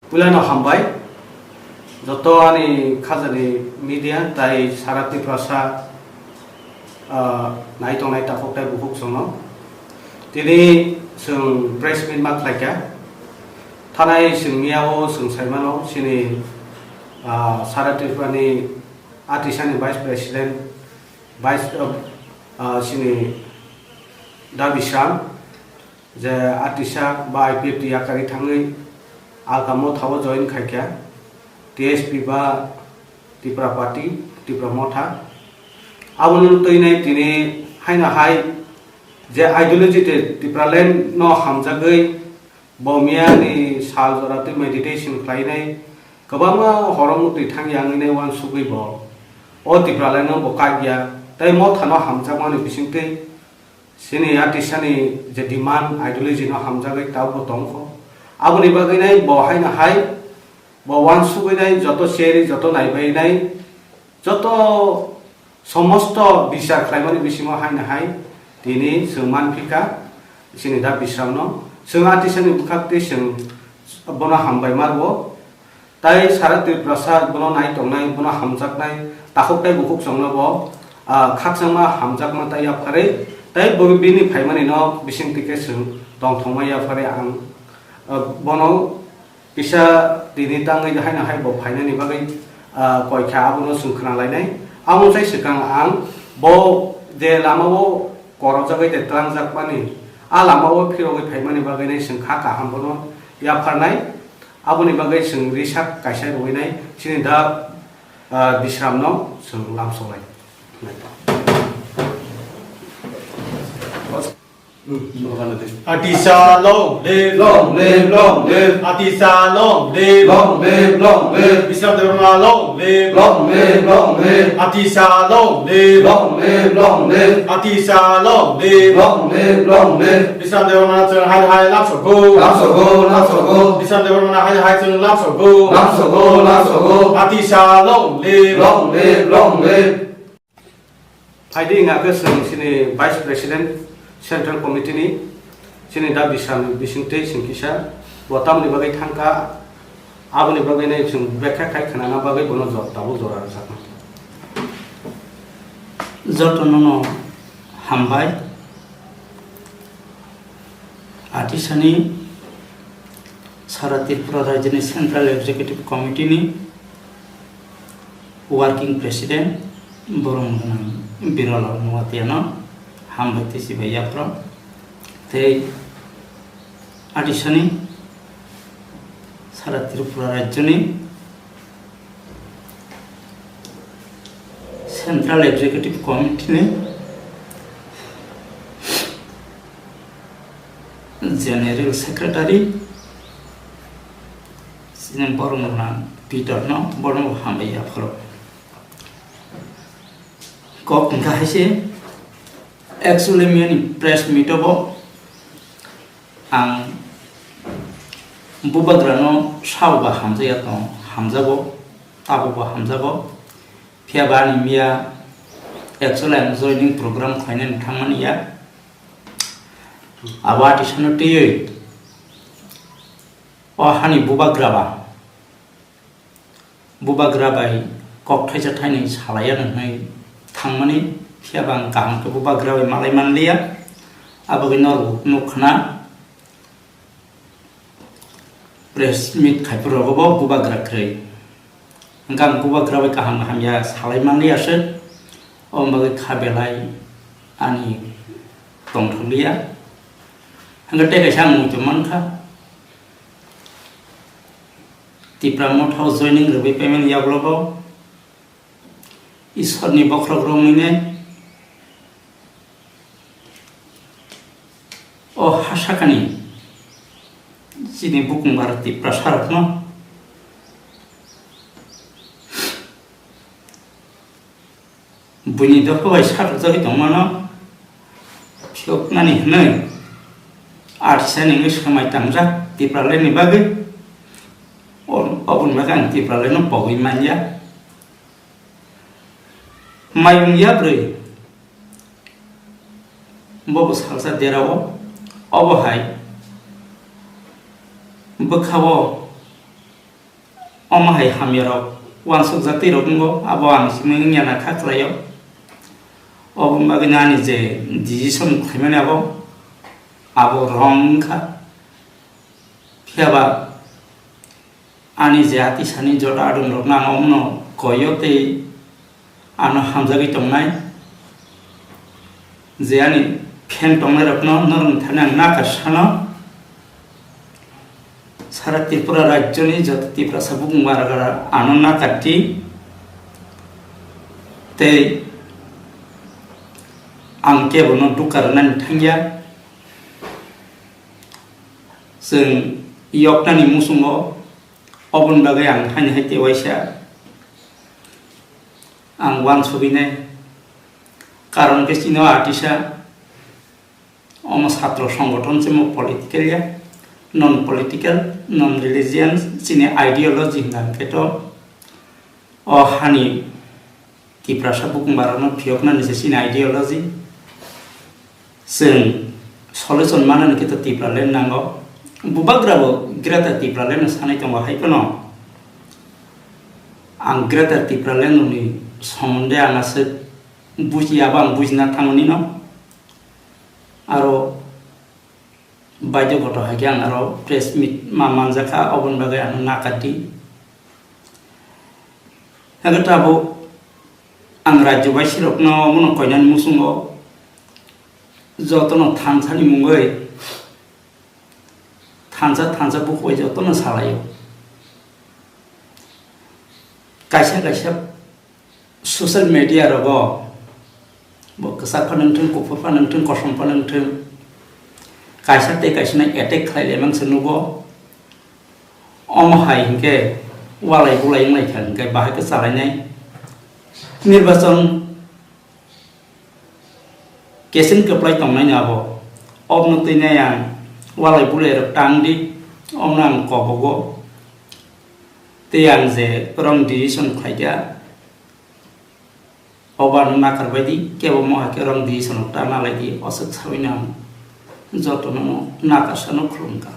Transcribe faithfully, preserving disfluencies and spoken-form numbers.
Puilano hambai, joto ani khajani media tai sara Tiprasa, ah, nai tongnai takhuk tai bukhuk chwngno. Tini chwng press meet ma khlaikha. Thanai chwng miyao chwng saimano chini, ah, sara Tripurani Atisani Vice President, Vice, ah, ah, chini Da Bisram, je Atisa ba I P F T yakarwi thangwi Alka Motha o join khaikha, T S P ba Tipra Party, Tipra Motha. Abono twinai tini haino hai je ideology de Tipraland no hamjagwi bo miyani sal jora twi meditation khlainai, kwbangma horo mutwi thangya wngwi nai uansugwi bo o Tipraland no bo kaiya tei Motha no hamjakmani bisingtwi. Chini Atisani je demand ideology no hamjagwi tabukbo tongkho. Aboni bagwi nai bo haino hai bo uansugwi nai joto cheri joto naibai nai joto somosto bichar khlaimani bisingo haino hai tini chwng manphika chini Da Bisramno. Chwng Atisani bwkhak tei chwng bono hambai marwo. Tai sara Tiprasa bono nai tongnai, bono hamjaknai, takhuk tai bukhuk chwngno bo, ah, khakchangma hamjakma tai yapharwi, tai bo bini phaimani no bising tike chwng tongthokma yapharwi ang, ah, bono kisa tini tangwi haino hai bo phainani bagwi, ah, koikha abono chwng khna lainai. Amo sai swkang ang bo je lama o korokjagwi de twlangjakmani, a lama o phirogwi phaimani bagwi nai chwng kha kaham bono yapharnai. Aboni bagwi chwng risak kaisa rwinai chini Da, ah, Bisramno chwng lamsoknai. Atisa long live, long live, long live. Atisa long live, long live, long live. Bisram Debbarma long live, long live, long live. Atisa long live, long live, long live. Atisa long live, long live, long live. Bisram Debbarma chwng hai hai lamsogo. Lamsogo, lamsogo. Bisram Debbarma hai hai chwng lamsogo. Lamsogo, lamsogo. Atisa long live. Long live, long live. Phaidi wngkha khe chwng chini Vice President Central Committee ni chini Da Bisram bisingtwi chwng kisa bo tamni bagwi thangkha, aboni bagwi nai chwng bekha khai khnana bagwi bono jor tabuk jora rwjakma. Jotono no hambai. Atisani sara Tripura Rajyani Central Executive Committee ni Working President Boromgwnang Birolal Nuatiano hambai tei chibai yaphro tei Atisani sara Tripura Rajyani Central Executive Committee ni General Secretary chini Boromgwnang Peter no bono hambai yaphro. Kok wngkha hai se, actually miyani press meet o bo ang bubagrano sao ba hamjakya tongo, hamjago, tabukbo hamjago. Phiya ba ani miya actually ang joining program khlainani thangmani ya. Abo Atisano twiwi o hani bubagra ba, bubagra bai kok thaisa thainwi salaiya hwnwi thangmani, phiya ba ang kaham khe bubagra bai malai manliya. Abo bagwi norok nukha na press meet khaiphuru rogo bo bubagra kwrwi. Hwnkhe ang bubagra bai kaham hamya salai manliya se, oboni bagwi kha belai ani tongthokliya. Hwnkhe tei kaisa ang muitu mankha. Tipra Motha o joining rwui phaimani yagulo bo Isorni bokhorok romwi nai o ha sakani chini bukung bar Tiprasa rokno buini dopha bai satok jagwi tongmano phiyoknani hwnwi Atisani wngwi swmai tangjak Tipralandni bagwi. O-, oboni bagwi ang Tipralandno pogwi manya. Mayung yabrwi bobo salsa derao, obo hai bwkhao Omo hai hamyarok uansuk jatwi rok wngo, abo ang simi wngya na kha khlaio. Obo bagwi no ani je decision khlaimani abo, abo wrong wngkha. Phiya ba ani je atisani joto adong rokno ang omono koio tei ano hamjagwi tongnai, je ani fan tongnai rokno norok thani ang nakar sano. Sara Tripura rajyoni joto Tiprasa bukung bara gara ano nakar di tei ang kebono dukha rwnani thangya. Chwng yoknani muchungo, oboni bagwi ang haini hai tei waisa ang uansugwi nai. Karon khe chini o atisa omo satro songgothon se mo political ya, non political, non religion, chini ideology hwnka hwnkhe to o hani Tiprasa bukung barokno phiyoknani se chini ideology. Chwng solution manani khe to Tipraland nango. Bubagra bo Greater Tipraland no sanai tongo, hai phano ang Greater Tipraland ni somonde ang aswk buji, abo ang bujina thangmani no. Aro baidyo goto hai khe ang aro press meet ma manjakha, oboni bagwi ano nakar di. Haikhe tabuk ang rajyo baisirokno omono koinani muchungo jotono thansani mungwi, thansa thansa bukhuk bai jotono salaio. Kaisa kaisa social media rogo bo kwchak phano wngthung, kuphur phano wngthung, kosom phano wngthung, kaisa tei kaisa no attack khlai laimang se nugo. Omo hai hinkhe walai bulai wnglai kha hinkhe bahai khe chalainai. Nirbachon kesin kwplai tongnai no abo. Obno twi nai ang walai bulai rok tang di, obno ang kobogo. Tei ang je wrong decision khlai kha, obo ano nakar bai di, kebo mo hai khe wrong decision rok ta nalai di, oswk saui no ang jotono no nakar sano khulum kha.